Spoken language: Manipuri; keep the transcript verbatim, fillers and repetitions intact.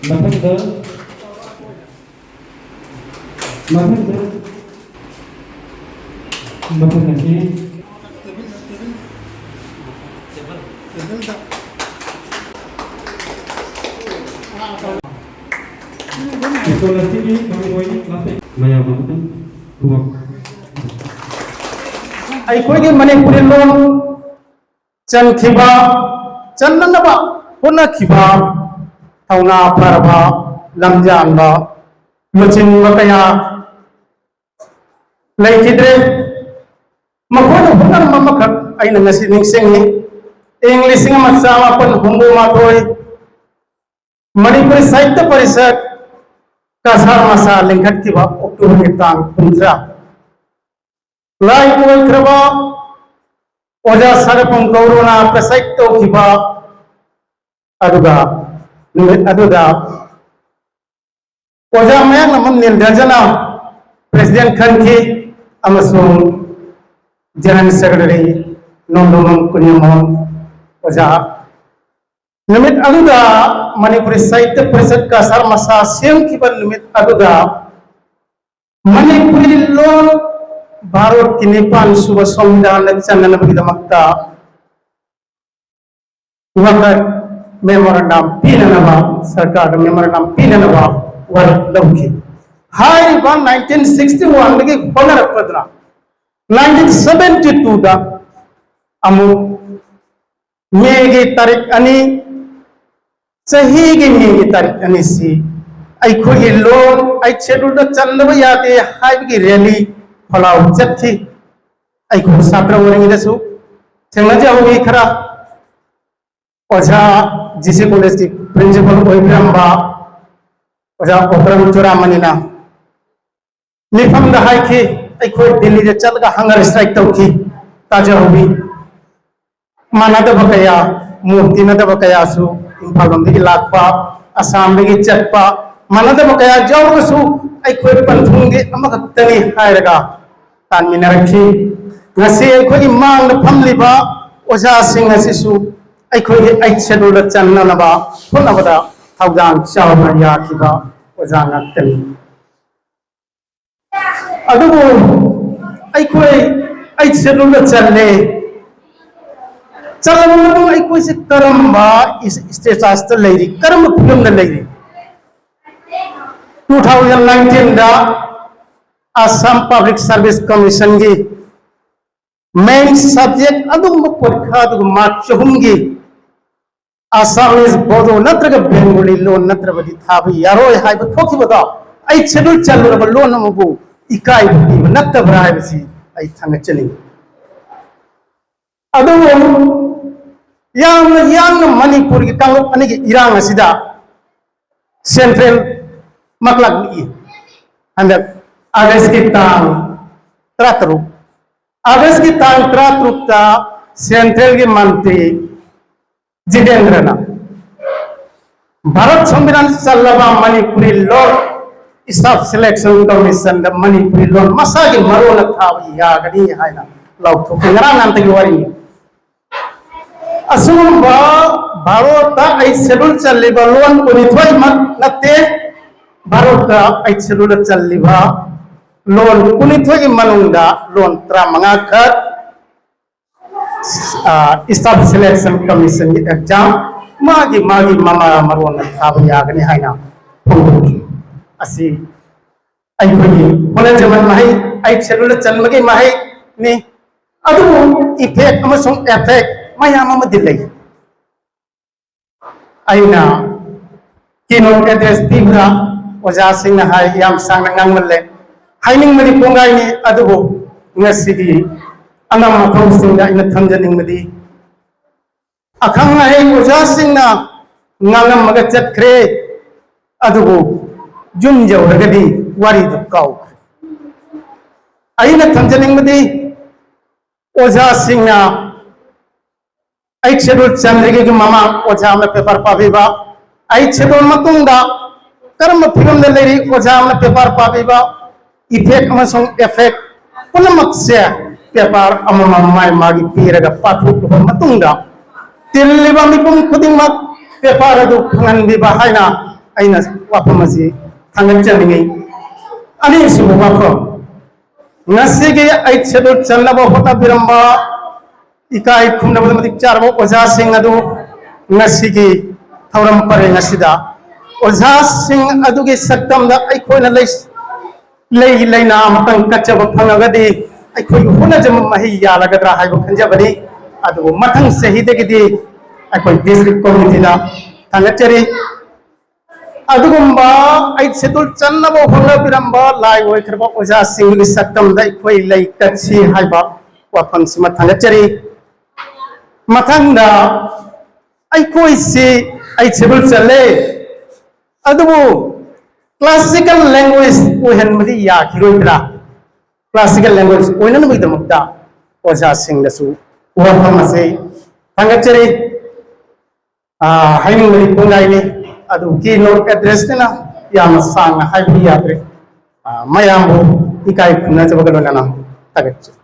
ꯃꯊꯪꯗ, ꯃꯊꯪꯗ, ꯃꯊꯪ ꯑꯁꯤ ꯁ꯭ꯀꯨꯜ ꯑꯁꯤꯒꯤ ꯃꯃꯤꯡ ꯑꯣꯏꯅ ꯃꯌꯥꯝ ꯑꯃꯇꯪ ꯈꯨꯕꯥꯛ꯫ ꯑꯩꯈꯣꯏꯒꯤ ꯃꯅꯤꯄꯨꯔꯤ ꯂꯣꯟ ꯆꯟꯈꯤꯕ, ꯆꯟꯅꯅꯕ ꯍꯣꯠꯅꯈꯤꯕ ꯊꯧꯅꯥ ꯐꯔꯕ, ꯂꯝꯌꯥꯟꯕ, ꯂꯨꯆꯤꯡꯕ ꯀꯌꯥ ꯂꯩꯈꯤꯗ꯭ꯔꯦ꯫ ꯃꯈꯣꯏꯅ ꯍꯣꯠꯅꯔꯝꯕ ꯑꯃꯈꯛ ꯑꯩꯅ ꯉꯁꯤ ꯅꯤꯡꯁꯤꯡꯉꯤ꯫ ꯏꯪ ꯂꯤꯁꯤꯡ ꯑꯃ ꯆꯥꯃꯥꯄꯟ ꯍꯨꯝꯐꯨ ꯃꯥꯊꯣꯏ ꯃꯅꯤꯄꯨꯔꯤ ꯁꯥꯍꯤꯇ꯭ꯌ ꯄꯔꯤꯁꯠ ꯀꯁꯥꯔ ꯃꯁꯥ ꯂꯤꯡꯈꯠꯈꯤꯕ ꯑꯣꯛꯇꯣꯕꯔꯒꯤ ꯇꯥꯡ ꯀꯨꯟꯊ꯭ꯔꯥ꯫ ꯂꯥꯏ ꯑꯣꯏꯈ꯭ꯔꯕ ꯑꯣꯖꯥ ꯁꯔꯄꯝ ꯒꯧꯔꯣꯅ ꯄ꯭ꯔꯁꯥꯏꯗ ꯇꯧꯈꯤꯕ ꯑꯗꯨꯒ ꯅꯨꯃꯤꯠ ꯑꯗꯨꯗ ꯑꯣꯖꯥ ꯃꯌꯥꯡꯂꯝꯕꯝ ꯅꯤꯜꯒꯟꯖꯅ ꯄ꯭ꯔꯦꯁꯤꯗꯦꯟ ꯈꯟꯈꯤ ꯑꯃꯁꯨꯡ ꯖꯦꯅꯔꯦꯜ ꯁꯦꯀ꯭ꯔꯦꯇꯔꯤ ꯅꯣꯡꯗꯣꯡꯕꯝ ꯀꯨꯟꯌꯥꯃꯣꯟ ꯑꯣꯖꯥ꯫ ꯅꯨꯃꯤꯠ ꯑꯗꯨꯗ ꯃꯅꯤꯄꯨꯔꯤ ꯁꯥꯍꯤꯇ꯭ꯌ ꯄꯔꯤꯁꯠ ꯀꯁꯥꯔ ꯃꯁꯥ ꯁꯦꯝꯈꯤꯕ ꯅꯨꯃꯤꯠ ꯑꯗꯨꯗ ꯃꯅꯤꯄꯨꯔꯤ ꯂꯣꯟ ꯚꯥꯔꯠꯀꯤ ꯅꯤꯄꯥꯟ ꯁꯨꯕ ꯁꯪꯕꯤꯙꯥꯟꯗ ꯆꯟꯅꯅꯕꯒꯤꯗꯃꯛꯇ ꯋꯥꯀꯠ ꯃꯦꯃꯣꯔꯦꯟꯗꯝ ꯄꯤꯅꯅꯕ, ꯁꯔꯀꯥꯔꯗ ꯃꯦꯃꯣꯔꯦꯟꯗꯝ ꯄꯤꯅꯅꯕ ꯋꯥꯔꯦꯞ ꯂꯧꯈꯤ꯫ ꯍꯥꯏꯔꯤꯕ ꯅꯥꯏꯟꯇꯤꯟ ꯁꯤꯛꯁꯇꯤ ꯋꯥꯟꯗꯒꯤ ꯍꯣꯠꯅꯔꯛꯄꯗꯨꯅ ꯅꯥꯏꯟꯇꯤꯟ ꯁꯚꯦꯟꯇꯤ ꯇꯨꯗ ꯑꯃꯨꯛ ꯃꯦꯒꯤ ꯇꯥꯔꯤꯛ ꯑꯅꯤ, ꯆꯍꯤꯒꯤ ꯃꯦꯒꯤ ꯇꯥꯔꯤꯛ ꯑꯅꯤꯁꯤ ꯑꯩꯈꯣꯏꯒꯤ ꯂꯣꯟ ꯑꯩꯠ ꯁꯦꯗꯨꯜꯗ ꯆꯟꯗꯕ ꯌꯥꯗꯦ ꯍꯥꯏꯕꯒꯤ ꯔꯦꯂꯤ ꯈꯣꯜꯂꯥꯎ ꯆꯠꯈꯤ꯫ ꯑꯩꯈꯣꯏ ꯁꯥꯇ꯭ꯔ ꯑꯣꯏꯔꯤꯉꯩꯗꯁꯨ ꯊꯦꯡꯅꯖꯍꯧꯏ ꯈꯔ꯫ ꯑꯣꯖꯥ ꯖꯤ ꯁꯤ ꯀꯣꯂꯦꯖꯀꯤ ꯄ꯭ꯔꯤꯟꯁꯤꯄꯥꯜ ꯑꯣꯏꯕꯤꯔꯝꯕ ꯑꯣꯖꯥ ꯑꯣꯀ꯭ꯔꯝ ꯆꯨꯔꯥꯃꯅꯤꯅ ꯃꯤꯐꯝꯗ ꯍꯥꯏꯈꯤ, ꯑꯩꯈꯣꯏ ꯗꯤꯜꯂꯤꯗ ꯆꯠꯂꯒ ꯍꯪꯒꯔ ꯁ꯭ꯇ꯭ꯔꯥꯏꯛ ꯇꯧꯈꯤ꯫ ꯇꯥꯖꯍꯧꯏ꯫ ꯃꯥꯟꯅꯗꯕ ꯀꯌꯥ, ꯃꯣꯠ ꯇꯤꯟꯅꯗꯕ ꯀꯌꯥꯁꯨ ꯏꯝꯐꯥꯜ ꯂꯣꯝꯗꯒꯤ ꯂꯥꯛꯄ, ꯑꯁꯥꯝꯗꯒꯤ ꯆꯠꯄ, ꯃꯥꯟꯅꯗꯕ ꯀꯌꯥ ꯌꯥꯎꯔꯒꯁꯨ ꯑꯩꯈꯣꯏ ꯄꯟꯊꯨꯡꯗꯤ ꯑꯃꯈꯛꯇꯅꯤ ꯍꯥꯏꯔꯒ ꯇꯥꯟꯃꯤꯟꯅꯔꯛꯈꯤ꯫ ꯉꯁꯤ ꯑꯩꯈꯣꯏꯒꯤ ꯃꯥꯡꯗ ꯐꯝꯂꯤꯕ ꯑꯣꯖꯥꯁꯤꯡ ꯑꯁꯤꯁꯨ ꯑꯩꯈꯣꯏꯒꯤ ꯑꯩꯠ ꯁꯦꯗꯨꯜꯗ ꯆꯟꯅꯅꯕ ꯍꯣꯠꯅꯕꯗ ꯊꯧꯗꯥꯡ ꯆꯥꯎꯅ ꯌꯥꯈꯤꯕ ꯑꯣꯖꯥ ꯉꯥꯛꯇꯅꯤ꯫ ꯑꯗꯨꯕꯨ ꯑꯩꯈꯣꯏ ꯑꯩꯠ ꯁꯦꯗꯨꯜꯗ ꯆꯜꯂꯦ꯫ ꯆꯜꯂꯕ ꯃꯇꯨꯡ ꯑꯩꯈꯣꯏꯁꯦ ꯀꯔꯝꯕ ꯏꯁꯇꯦꯇꯁꯇ ꯂꯩꯔꯤ, ꯀꯔꯝꯕ ꯐꯤꯕꯝꯗ ꯂꯩꯔꯤ? ꯇꯨ ꯊꯥꯎꯖꯟ ꯅꯥꯏꯟꯇꯤꯟꯗ ꯑꯁꯥꯝ ꯄꯕ꯭ꯂꯤꯛ ꯁꯥꯔꯚꯤꯁ ꯀꯃꯤꯁꯟꯒꯤ ꯃꯦꯟ ꯁꯕꯖꯦꯛ ꯑꯗꯨꯒꯨꯝꯕ ꯄꯔꯤꯈꯥ ꯑꯗꯨꯒ ꯃꯥꯔꯛ ꯆꯍꯨꯝꯒꯤ ꯑꯁꯥꯃꯤꯁ, ꯕꯣꯗꯣ ꯅꯠꯇ꯭ꯔꯒ ꯕꯦꯡꯒꯣꯂꯤ ꯂꯣꯟ ꯅꯠꯇ꯭ꯔꯕꯗꯤ ꯊꯥꯕ ꯌꯥꯔꯣꯏ ꯍꯥꯏꯕ ꯊꯣꯛꯈꯤꯕꯗꯣ ꯑꯩꯠ ꯁꯦꯗꯨꯜ ꯆꯜꯂꯨꯔꯕ ꯂꯣꯟ ꯑꯃꯕꯨ ꯏꯀꯥꯏꯕ ꯄꯤꯕ ꯅꯠꯇꯕ꯭ꯔꯥ ꯍꯥꯏꯕꯁꯤ ꯑꯩ ꯊꯥꯒꯠꯆꯅꯤꯡꯏ꯫ ꯑꯗꯨꯕꯨ ꯌꯥꯝꯅ ꯌꯥꯡꯅ ꯃꯅꯤꯄꯨꯔꯒꯤ ꯀꯥꯡꯂꯨꯞ ꯑꯅꯤꯒꯤ ꯏꯔꯥꯡ ꯑꯁꯤꯗ ꯁꯦꯟꯇ꯭ꯔꯦꯜ ꯃꯛꯂꯛꯏ꯫ ꯍꯟꯗꯛ ꯑꯥꯒꯁꯀꯤ ꯇꯥꯡ ꯇꯔꯥꯇꯔꯨꯛ, ꯑꯥꯒꯁꯀꯤ ꯇꯥꯡ ꯇꯔꯥꯇꯔꯨꯛꯇ ꯁꯦꯟꯇ꯭ꯔꯦꯜꯒꯤ ꯃꯟꯇ꯭ꯔꯤ ꯖꯤꯇꯦꯟꯗ꯭ꯔꯅ ꯚꯥꯔꯠ ꯁꯪꯕꯤꯙꯥꯟ ꯆꯜꯂꯕ ꯃꯅꯤꯄꯨꯔꯤ ꯂꯣꯟ staff selection commissionꯗ ꯃꯅꯤꯄꯨꯔꯤ ꯂꯣꯟ ꯃꯁꯥꯒꯤ ꯃꯔꯣꯟꯅ ꯊꯥꯕ ꯌꯥꯒꯅꯤ ꯍꯥꯏꯅ ꯂꯥꯎꯊꯣꯛꯈꯤ꯫ ꯉꯔꯥꯡ ꯅꯍꯥꯟꯇꯒꯤ ꯋꯥꯔꯤꯅꯤ꯫ ꯑꯁꯤꯒꯨꯝꯕ ꯚꯥꯔꯠꯇ ꯑꯩꯠ ꯁꯦꯗꯨꯜ ꯆꯜꯂꯤꯕ ꯂꯣꯟ ꯀꯨꯟꯅꯤꯊꯣꯏꯃꯛ ꯅꯠꯇꯦ, ꯚꯥꯔꯠꯇ ꯑꯩꯠ ꯁꯦꯗꯨꯜꯗ ꯆꯜꯂꯤꯕ ꯂꯣꯟ ꯀꯨꯟꯅꯤꯊꯣꯏꯒꯤ ꯃꯅꯨꯡꯗ ꯂꯣꯟ ꯇꯔꯥꯃꯉꯥ ꯈꯛ staff selection commissionꯒꯤ exam ꯃꯥꯒꯤ ꯃꯥꯒꯤ ꯃꯃꯥ ꯃꯔꯣꯟꯅ ꯊꯥꯕ ꯌꯥꯒꯅꯤ ꯍꯥꯏꯅ ꯐꯣꯡꯗꯣꯛꯈꯤ꯫ ꯑꯁꯤ ꯑꯩꯈꯣꯏꯒꯤ ꯍꯣꯠꯅꯖꯃꯟ ꯃꯍꯩ, ꯑꯩꯠ ꯁꯦꯗꯨꯜꯗ ꯆꯟꯕꯒꯤ ꯃꯍꯩꯅꯤ꯫ ꯑꯗꯨꯕꯨ effect ꯑꯃꯁꯨꯡ effect ꯃꯌꯥꯝ ꯑꯃꯗꯤ ꯂꯩ꯫ ꯑꯩꯅ keynote address ꯄꯤꯕꯗ ꯑꯣꯖꯥꯁꯤꯡꯅ ꯍꯥꯏ, "ꯌꯥꯝ ꯁꯥꯡꯅ ꯉꯥꯡꯃꯜꯂꯦ, ꯍꯥꯏꯅꯤꯡꯕꯗꯤ ꯄꯨꯡꯈꯥꯏꯅꯤ, ꯑꯗꯨꯕꯨ ꯉꯁꯤꯒꯤ ꯑꯉꯝ ꯑꯊꯧꯁꯤꯡꯗ ꯑꯩꯅ ꯊꯝꯖꯅꯤꯡꯕꯗꯤ ꯑꯈꯪ ꯑꯍꯩ ꯑꯣꯖꯥꯁꯤꯡꯅ ꯉꯥꯡꯉꯝꯃꯒ ꯆꯠꯈ꯭ꯔꯦ, ꯑꯗꯨꯕꯨ ꯌꯨꯝ ꯌꯧꯔꯒꯗꯤ ꯋꯥꯔꯤꯗꯨ ꯀꯥꯎꯈ꯭ꯔꯦ꯫" ꯑꯩꯅ ꯊꯝꯖꯅꯤꯡꯕꯗꯤ ꯑꯣꯖꯥꯁꯤꯡꯅ ꯑꯩꯠ ꯁꯦꯗꯨꯜ ꯆꯟꯗ꯭ꯔꯤꯉꯩꯒꯤ ꯃꯃꯥꯡ ꯑꯣꯖꯥ ꯑꯃꯅ ꯄꯦꯄꯔ ꯄꯥꯕꯤꯕ, ꯑꯩꯠ ꯁꯦꯗꯨꯜ ꯃꯇꯨꯡꯗ ꯀꯔꯝꯕ ꯐꯤꯕꯝꯗ ꯂꯩꯔꯤ ꯑꯣꯖꯥ ꯑꯃꯅ ꯄꯦꯄꯔ ꯄꯥꯕꯤꯕ, effect ꯑꯃꯁꯨꯡ effect ꯄꯨꯝꯅꯃꯛꯁꯦ ꯄꯦꯄꯔ ꯑꯃꯃꯝ ꯃꯥꯏ ꯃꯥꯒꯤ ꯄꯤꯔꯒ ꯄꯥꯊꯣꯛꯂꯕ ꯃꯇꯨꯡꯗ ꯇꯤꯜꯂꯤꯕ ꯃꯤꯄꯨꯝ ꯈꯨꯗꯤꯡꯃꯛ ꯄꯦꯄꯔ ꯑꯗꯨ ꯐꯪꯍꯟꯕꯤꯕ ꯍꯥꯏꯅ ꯑꯩꯅ ꯋꯥꯐꯝ ꯑꯁꯤ ꯊꯥꯡꯒꯠꯆꯅꯤꯡꯏ꯫ ꯑꯅꯤꯁꯨꯕ ꯋꯥꯐꯝ, ꯉꯁꯤꯒꯤ ꯑꯩꯠ ꯁꯦꯗꯨꯜ ꯆꯟꯅꯕ ꯍꯣꯠꯅꯕꯤꯔꯝꯕ ꯏꯀꯥꯏ ꯈꯨꯝꯅꯕꯗ ꯃꯇꯤꯛ ꯆꯥꯔꯕ ꯑꯣꯖꯥꯁꯤꯡ ꯑꯗꯨ ꯉꯁꯤꯒꯤ ꯊꯧꯔꯝ ꯄꯔꯦꯡ ꯑꯁꯤꯗ ꯑꯣꯖꯥꯁꯤꯡ ꯑꯗꯨꯒꯤ ꯁꯛꯇꯝꯗ ꯑꯩꯈꯣꯏꯅ ꯂꯩ ꯂꯩ ꯂꯩꯅ ꯑꯃꯇꯪ ꯀꯠꯆꯕ ꯐꯪꯉꯒꯗꯤ ꯑꯩꯈꯣꯏꯒꯤ ꯍꯣꯠꯅꯖꯃꯟ ꯃꯍꯩ ꯌꯥꯜꯂꯒꯗ꯭ꯔꯥ ꯍꯥꯏꯕ ꯈꯟꯖꯕꯅꯤ꯫ ꯑꯗꯨꯕꯨ ꯃꯊꯪ ꯆꯍꯤꯗꯒꯤꯗꯤ ꯑꯩꯈꯣꯏ ꯗꯤꯁꯇ꯭ꯔꯤꯛ ꯀꯣꯃꯤꯇꯤꯗ ꯊꯥꯒꯠꯆꯔꯤ꯫ ꯑꯗꯨꯒꯨꯝꯕ ꯑꯩꯠ ꯁꯦꯗꯨꯜ ꯆꯟꯅꯕ ꯍꯣꯠꯅꯕꯤꯔꯝꯕ ꯂꯥꯏ ꯑꯣꯏꯈ꯭ꯔꯕ ꯑꯣꯖꯥꯁꯤꯡꯒꯤ ꯁꯛꯇꯝꯗ ꯑꯩꯈꯣꯏ ꯂꯩ ꯀꯠꯁꯤ ꯍꯥꯏꯕ ꯋꯥꯐꯝꯁꯤꯃ ꯊꯥꯒꯠꯆꯔꯤ꯫ ꯃꯊꯪꯗ ꯑꯩꯈꯣꯏꯁꯤ ꯑꯩꯠ ꯁꯦꯗꯨꯜ ꯆꯜꯂꯦ, ꯑꯗꯨꯕꯨ ꯀ꯭ꯂꯥꯁꯤꯀꯦꯜ ꯂꯦꯡꯒ꯭ꯋꯦꯖ ꯑꯣꯏꯍꯟꯕꯗꯤ ꯌꯥꯈꯤꯔꯣꯏꯗ꯭ꯔꯥ? ꯀ꯭ꯂꯥꯁꯤꯀꯦꯜ ꯂꯦꯡꯒ꯭ꯋꯦꯖ ꯑꯣꯏꯅꯅꯕꯒꯤꯗꯃꯛꯇ ꯑꯣꯖꯥꯁꯤꯡꯗꯁꯨ ꯋꯥꯐꯝ ꯑꯁꯤ ꯊꯥꯡꯒꯠꯆꯔꯤ꯫ ꯍꯥꯏꯅꯤꯡꯕꯗꯤ ꯄꯨꯡꯒꯥꯏꯅꯤ, ꯑꯗꯨ ꯀꯤ ꯅꯣꯠ ꯑꯦꯗ꯭ꯔꯦꯁꯇꯅ ꯌꯥꯝꯅ ꯁꯥꯡꯅ ꯍꯥꯏꯕꯗꯤ ꯌꯥꯗ꯭ꯔꯦ꯫ ꯃꯌꯥꯝꯕꯨ ꯏꯀꯥꯏ ꯈꯨꯝꯅꯖꯕꯒ ꯂꯣꯏꯅꯅ ꯊꯥꯒꯠꯆꯔꯤ꯫